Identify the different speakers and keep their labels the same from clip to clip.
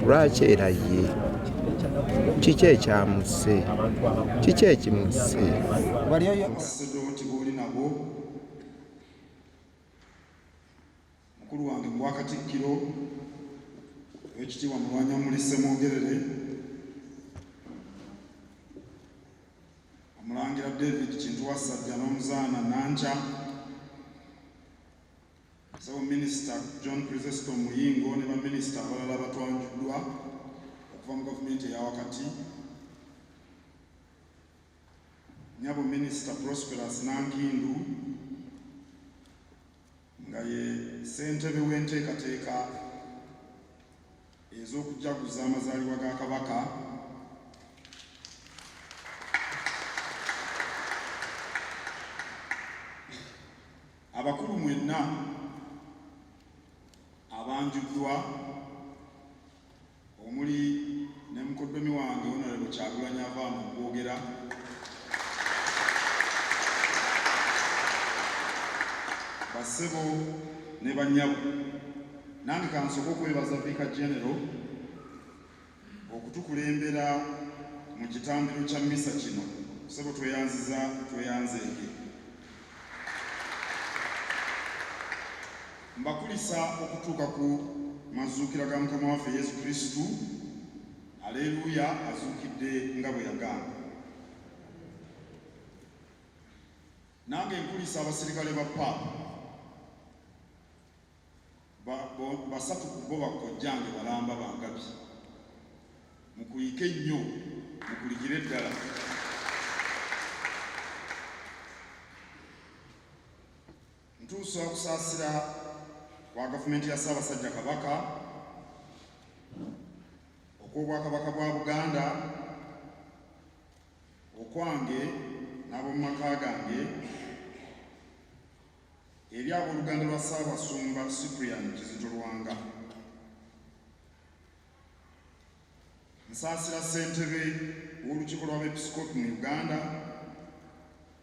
Speaker 1: Lwaki era ye? Kiki ekyamusse? Kiki ekimusse?
Speaker 2: Abasaserdooti b'oli nabo, mukulu wange mu Bwakatikkiro, Oweekitiibwa Mulwanyamuli Ssemwogerere, Omulangira David Kintu Wassajja n'Omuzaana Nankya, Ssebo Minisita John Chrysostom Muyingo ne baminisita abalala abatwanjuddwa okuva mu gavumenti eya wakati, Nnyabo Minisita Prosperous Nankindu nga ye ssentebe w'enteekateeka ez'okujaguza amazaalibwa ga Kabaka, Abakulu mwenna abanjuddwa omuli ne mukoddomi wange Honorable Kyagulanyi avaano okwogera, bassebo ne bannyabo, nange kansooke okwebaza Vicar General okutukulembera mu kitambiro kya mmisa kino. Ssebo tweyanziza tweyanzeege. Mbakulisa okutuuka ku mazuukira ga Mukama waffe Yesu Kristu. Aleeruuya, azuukidde nga bwe yagamba. Nange nkulisa abasirikale ba Paapa. Basatu ku bo bakojjange balamba bangabi. Mukulike nnyo, mukulikire ddala. Ntuusa okusaasira kwa Gavumenti ya Ssaabasajja Kabaka, okw'Obwakabaka bwa Buganda, okwange n'ab'omu maka gange, Eri abooluganda lwa Ssaabasumba Cyprian Kizito Lwanga. Nsaasira Ssentebe w'Olukiiko lw'Abeepisikoopi mu Uganda,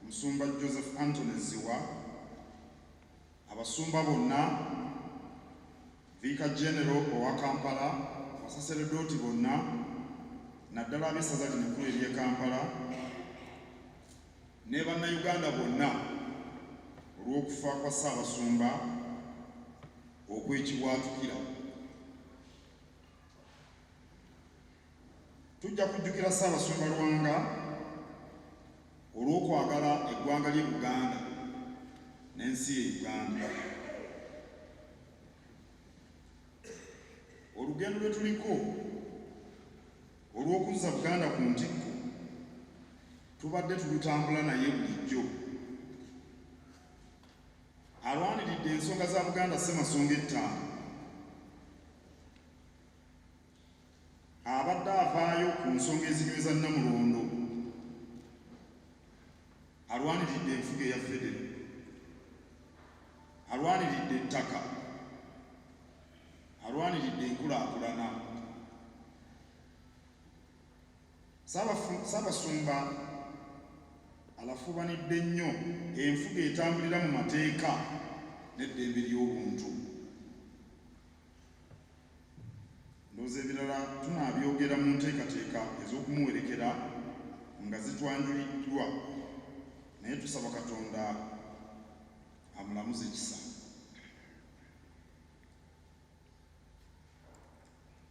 Speaker 2: Omusumba Joseph Anthony Zziwa, abasumba bonna, Viika Genero owa Kampala, abasaseredooti bonna, naddala ab'essaza lino ekkulu ery'e Kampala, Ne Bannayuganda bonna olw'okufa kwa Ssaabasumba okw'ekibwatukira. Tujja kujjukira Ssaabasumba Lwanga olw'okwagala eggwanga lye Buganda n'ensi ye Uganda. Olugendo lwe tuliko olw'okuzza Buganda ku ntikko tubadde tulutambula naye bulijjo. Alwaniridde ensonga za Buganda Ssemasonga ettaano. Abadde avaayo ku nsonga ezinyweza Nnamulondo. Alwaniridde enfuga eya Federo. Alwaniridde ettaka. Alwaniridde enkulaakulana. Ssaabasumba alafuubanidde nnyo enfuga etambulira mu mateeka n'eddembe ly'obuntu. Ndowooza ebirala tunaabyogera mu nteekateeka ez'okumuwerekera nga zitwanjuliddwa naye tusaba Katonda amulamuze kisa.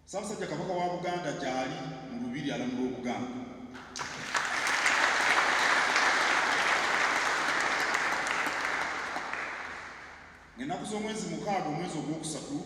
Speaker 2: Ssaabasajja Kabaka wa Buganda gyali mu Lubiri alamula Obuganda. Ng'ennaku z'omwezi 6 omwezi ogwokusatu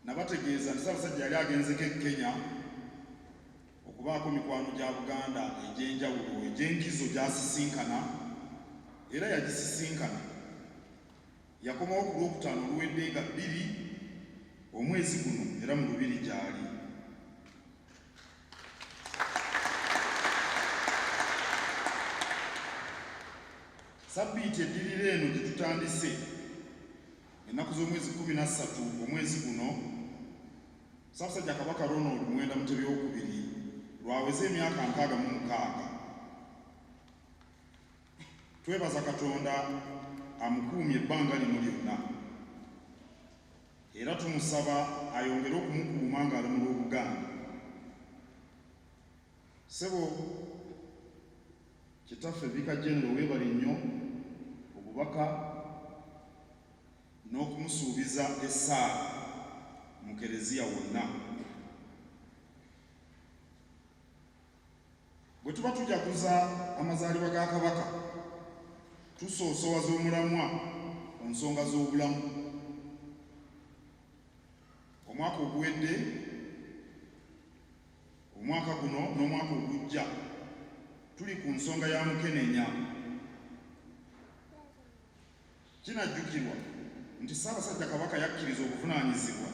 Speaker 2: nabategeeza nti Ssaabasajja yali agenzeko e Kenya okubaako mikwano gya Buganda egy'enjawulo egy'enkizo gy'asisinkana era yagisisinkana. Yakomawo ku Lwokutaano oluwedde nga bbiri omwezi guno era mu Lubiri gy'ali. Ssabbiiti eddirira eno gye tutandise ennaku z'omwezi 13 omwezi guno, Ssaabasajja Kabaka Ronald Muwenda Mutebi Owookubiri lw'aweza emyaka 66. Twebaza Katonda amukuumye ebbanga lino lyonna era tumusaba ayongere okumukuuma ng'alamula. Ssebo Kitaffe Vicar General weebale nnyo obubaka n'okumusuubiza essaala mu Kereziya wonna. Bwe tuba tujaguza amazaalibwa ga Kabaka, tusoosowaza omulamwa ku nsonga z'obulamu. Omwaka oguwedde, omwaka guno n'omwaka ogujja tuli ku nsonga ya mukenenya. Kinajjukirwa nti Ssaabasajja Kabaka yakkiriza obuvunaanyizibwa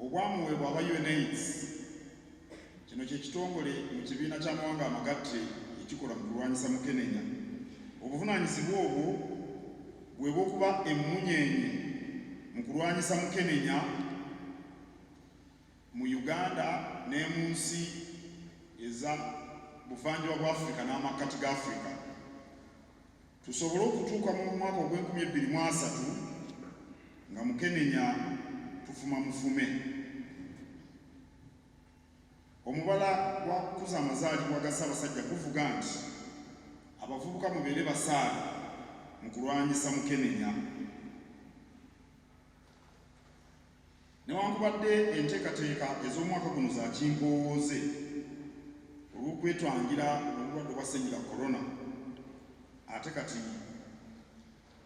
Speaker 2: obwamuweebwa aba UNAIDS. Kino kye kitongole mu kibiina ky'amawanga amagatte ekikola mu kulwanyisa mukenenya. Obuvunaanyizibwa obwo bwe bw'okuba emmunyeenye mu kulwanyisa mukenenya mu Uganda ne mu nsi eza Buvanjuba bwa Afrika n'amakkati ga Afrika. Tusobole okutuuka mu mwaka ogw'enkumi ebbiri mu asatu nga mukenenya tufuma mufume. Omubala gwa kukuza amazaalibwa ga Ssaabasajja guvuga nti abavubuka mubeere basaale mu kulwanyisa mukenenya. Newankubadde enteekateeka ez'omwaka guno za kimpoowooze olw'okwetwangira obulwadde obwa Ssennyiga Corona, ate kati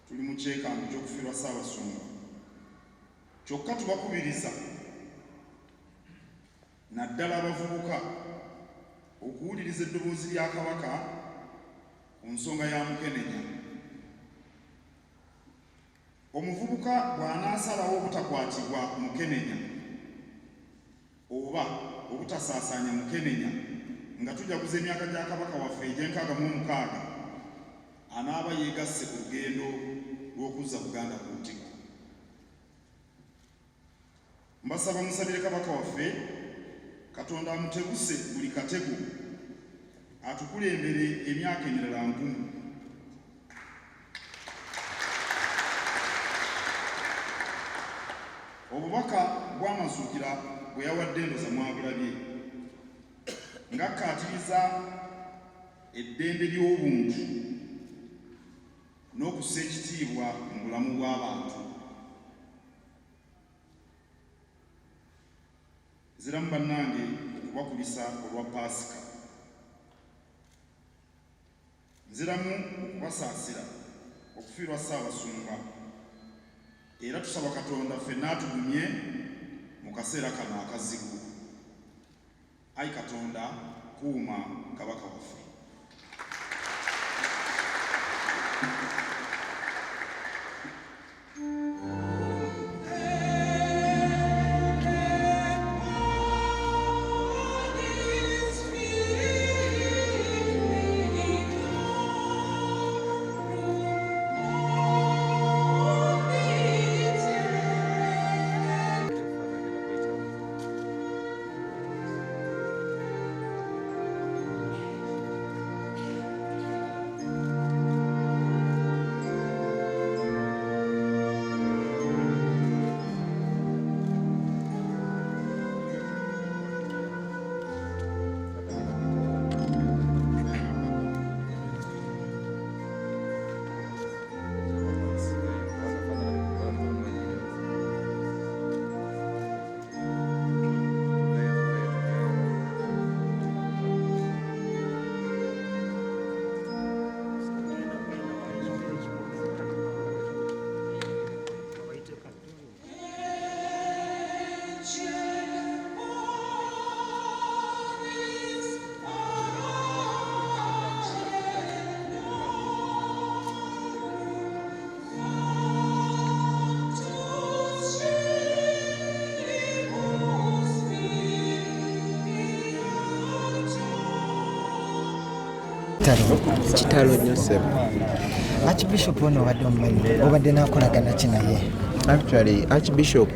Speaker 2: tuli mu kyekango ky'okufiirwa Ssaabasumba, kyokka tubakubiriza naddala abavubuka okuwuliriza eddoboozi lya Kabaka ku nsonga ya Mukenenya. Omuvubuka bw'anaasalawo obutakwatibwa mukenenya oba obutasaasaanya mukenenya nga tujaguza emyaka gya Kabaka waffe egy'enkaaga mu omukaaga, anaaba yeegasse ku lugendo lw'okuzza Buganda ku ntikko. Mbasaba musabire Kabaka waffe, Katonda amutebuse buli katego, atukulembere emyaka emirala nkumu. Obubaka bw'Amazuukira bwe yawadde ndoza mwabulabye ng'akkaatiriza eddembe ly'obuntu n'okussa ekitiibwa mu bulamu bw'abantu. Nziramu bannange okubakulisa olwa Paasika. Nziramu okubasaasira okufiirwa Ssaabasumba era tusaba Katonda ffenna atugumye mu kaseera kano akazibu. Ayi Katonda kuuma Kabaka waffe.
Speaker 1: Kitalo nnyo ssebo.
Speaker 3: Archbishop ono obadde omumanyi, obadde nakolagana ki naye?
Speaker 1: Actually Archbishop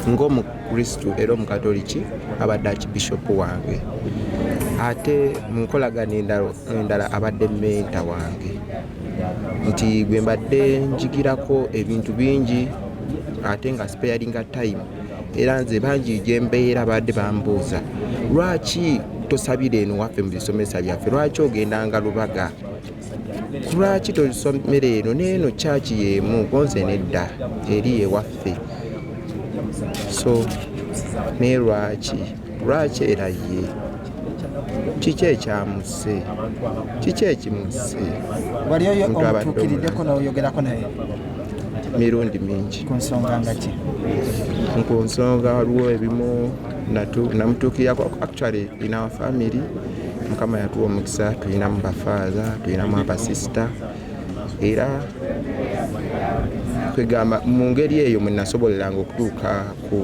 Speaker 1: ng'Omukristu era Omukatoliki abadde Archbishop wange, ate mu nkolagana endala abadde menta wange, nti gwe mbadde njigirako ebintu bingi ate nga sparinga time. Era nze bangi gye mbeera badde bambuuza, lwaki tosabira eno waffe mu bisomesa byaffe? Lwaki ogendanga Lubaga? Lwaki tosomera eno neeno kyaki y'emu? Gonze nedda, eri ewaffe. So naye lwaki era ye kiki ekyamusse? Kiki ekimusse?
Speaker 3: Wali oyo
Speaker 1: Omuntu abadde
Speaker 3: omutuukiriddeko n'oyogerako naye?
Speaker 1: Mirundi mingi.
Speaker 3: Ku nsonga nga ki?
Speaker 1: Ku nsonga waliwo ebimu namutuukirako. Actually, in our family, Mukama yatuwa omukisa, tulinamu bafaaza, tulinamu abasisita, era kwegamba mu ngeri eyo mwe nasoboleranga okutuuka ku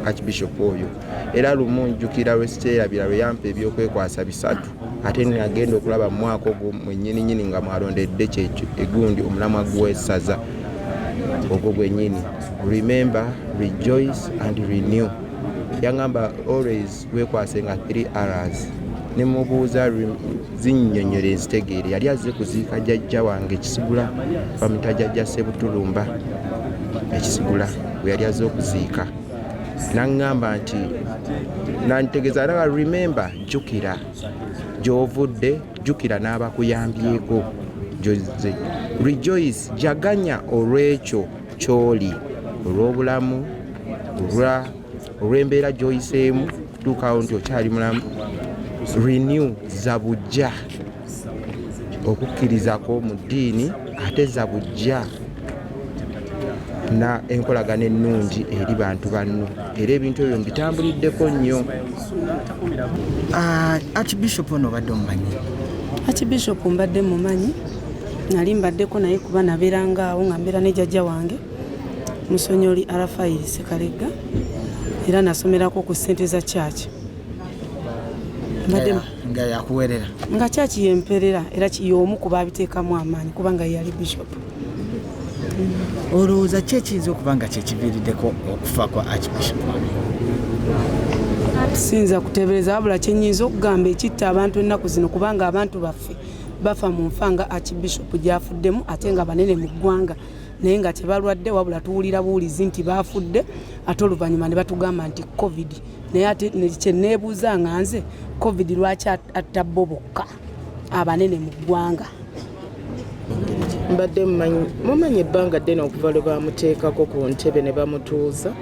Speaker 1: Archbishop oyo. Era lumu njjukira lwesiteerabira lwe yampa ebyokwekwasa 3, ate nagenda okulaba mu mwaka ogwo mwennyininyini nga mwalondedde kyekyo egundi omulamwa gw'essaza ogwo gwennyini, remember, rejoice and renew. Yaŋŋamba always weekwase nga 3 Rs. Nemubuuza zinnyonnyole nzitegeere. Yali azze kuziika jjajja wange Ekisigula, bamuyita jjajja Sebutulumba Ekisigula, bwe yali azze okuziika. Naŋŋamba nti, nantegeeza alaba, remember, jjukira gy'ovudde, jjukira n'abakuyambyeko gyozze, rejoice, jaganya olw'ekyo ky'oli, olw'obulamu, olw'embeera gy'oyiseemu kutuukawo nti okyali mulamu, renew, zabujja okukkirizako mu ddiini, ate zabujja na enkolagana ennungi eri bantu banno. Era ebintu ebyo mbitambuliddeko nnyo.
Speaker 3: Archbishop ono obadde omumanyi?
Speaker 4: Archbishop mbadde mumanyi, nali mbaddeko naye kuba nabeeranga awo nga mbeera ne jjajja wange Musonyoli Arafairi Sekalegga, era nasomerako ku ssente za church.
Speaker 3: Nga yakuwerera?
Speaker 4: Nga church yemperera, era y'omu ku baabiteekamu amaanyi kubanga ye yali bishop.
Speaker 3: Olowooza ki ekiyinza okuba nga kyekiviiriddeko okufa kwa Archbishop?
Speaker 4: Siyinza kuteebereza, wabula kyenyinza okugamba ekitta abantu ennaku zino, kubanga abantu baffe bafa mu nfa nga Archbishop gyafuddemu, ate nga banene mu ggwanga, naye nga tebalwadde, wabula tuwulira buwulizi nti bafudde, ate oluvannyuma ne batugamba nti COVID. Naye ate kyeneebuuza nga nze, COVID lwaki atta bo bokka abanene mu ggwanga?
Speaker 5: Mbadde mumanyi ebbanga ddene okuva lwe bamuteekako ku ntebe ne bamutuuza.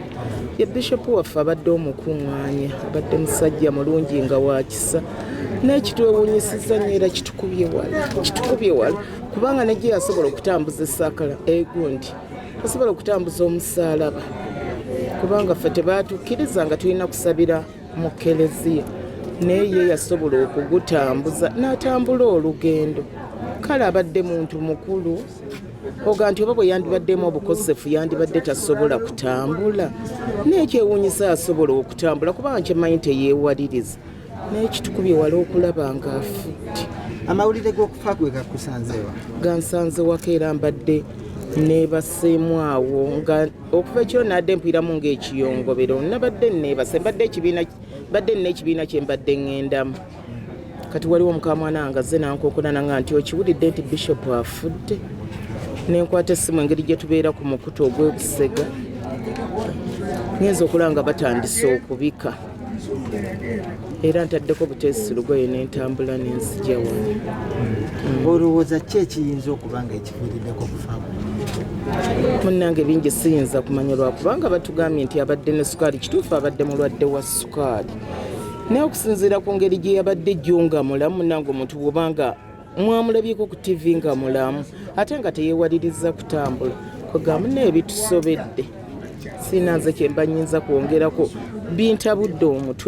Speaker 5: Ye bishopu waffe abadde omukuŋŋaanya, abadde musajja mulungi nga wa kisa, naye kitwewuunyisizza nnyo era kitukubye wala, kitukubye wala, kubanga ne gye yasobola okutambuza esakala egundi, asobola okutambuza omusaalaba, kubanga ffe tebaatukkiriza nga tulina kusabira mu kereziya, naye ye yasobola okugutambuza n'atambula olugendo. Kale abadde muntu mukulu, oga nti oba bwe yandibaddemu obukosefu yandibadde tasobola kutambula, naye kyewuunyisa asobola okutambula, kubanga kyemanyi teyeewaliriza, naye kitukubye wala okulaba nga afudde.
Speaker 3: Amawulire g'okufa gwe gakusanzewa?
Speaker 5: Gansanze waka, era mbadde neebaseemu awo nga okuva ekiro nadde mpuliramu ng'ekiyongobero. Nabadde neebase, mbadde ekibiina, mbadde nina ekibiina kye mbadde ŋŋendamu. Kati waliwo mukamwana wange azze nankonkona nanga nti okiwulidde nti bishop afudde? Nenkwata essimu, engeri gye tubeera ku mukutu ogw'ebusega, ngenza okulaba nga batandise okubika, era ntaddeko buteesi lugoye n'entambula n'enzija wano.
Speaker 3: Olowooza ki ekiyinza okuba nga ekiviiriddeko okufa kwe?
Speaker 5: Munnange, bingi siyinza kumanya, lwakubanga batugambye nti abadde ne sukaali. Kituufu abadde mulwadde wa sukaali, naye okusinziira ku ngeri gye yabadde jjo nga mulamu, munnange, omuntu bw'obanga mwamulabyeko ku TV nga mulamu ate nga teyeewaliriza kutambula, kwegamba naye bitusobedde. Siina nze kyemba nyinza kwongerako, bintabudde omutwe.